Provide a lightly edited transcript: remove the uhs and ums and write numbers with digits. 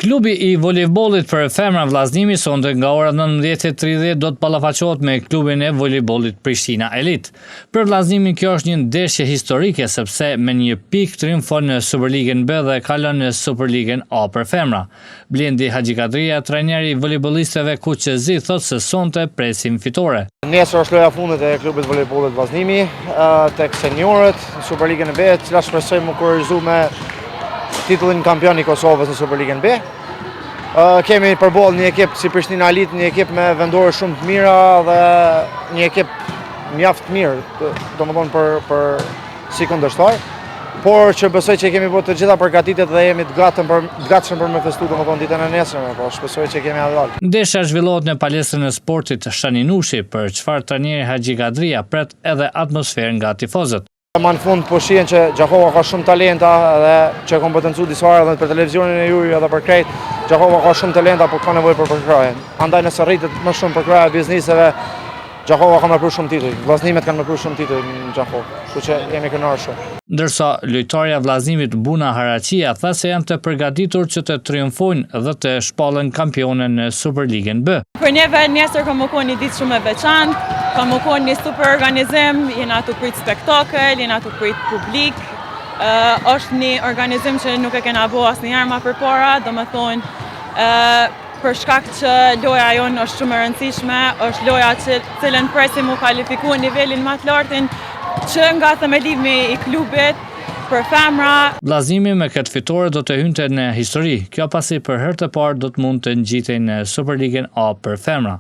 Klubi i volejbollit për femra Vllaznimi sonte nga ora 19:30 do të ballafaqohet me klubin e volejbollit Prishtina Elite. Për Vllaznimin kjo është një ndeshje historike sepse me një pikë triumfon në Superligën B dhe kalon në Superligën A për femra. Blendi Haxhikadria, trajneri i volejbollisteve kuqezi, thotë se sonte presim fitore. Nesër është loja e fundit e klubit volejbollit Vllaznimi tek seniorët në Superligën B, e cila shpresoj me u kurorëzu me titullin kampion i Kosovës në Superligën B. Kemi përballë një ekip si Prishtina Elite, një ekip me vendore shumë të mira dhe një ekip mjaft të mirë, domethënë për, për si kundërshtar, por që besoj që kemi bërë të gjitha përgatitjet dhe jemi të gatshëm për të gatshëm për me festu domethënë ditën e nesërme, po shpresoj që kemi atë. Ndeshja zhvillohet në palestrën e sportit Shani Nushi, për çfarë trajneri Haxhikadria pret edhe atmosferë nga tifozët. Ma në fund po shihen që Gjakova ka shumë talenta dhe që e kom potencu disa herë edhe për televizionin e juj edhe për krejt. Gjakova ka shumë talenta, por ka nevojë për përkrahje. Andaj nëse rritet më shumë përkrahja e bizneseve, Gjakova ka me pru shumë tituj. Vllaznimet kanë me pru shumë tituj në Gjakovë. Kështu që jemi kënaqur shumë. Ndërsa, lojtarja e Vllaznimit Buna Haraqija tha se janë të përgatitur që të triumfojnë dhe të shpallen kampione në Superligën B. Për neve nesër ka me konë një ditë shumë e veçantë, ka me konë një super organizim, jena tu prit spektakël, jena tu prit publik, është një organizim që nuk e kena bo asnjëherë ma përpara, domethonë, për shkak që loja jonë është shumë e rëndësishme, është loja që cilën presim mu kalifiku në nivelin ma të lartin, që nga themelimi i klubit, për femra. Vllaznimi me këtë fitore do të hynte në histori, kjo pasi për herë të parë do të mund të ngjitej në Superligën A për femra.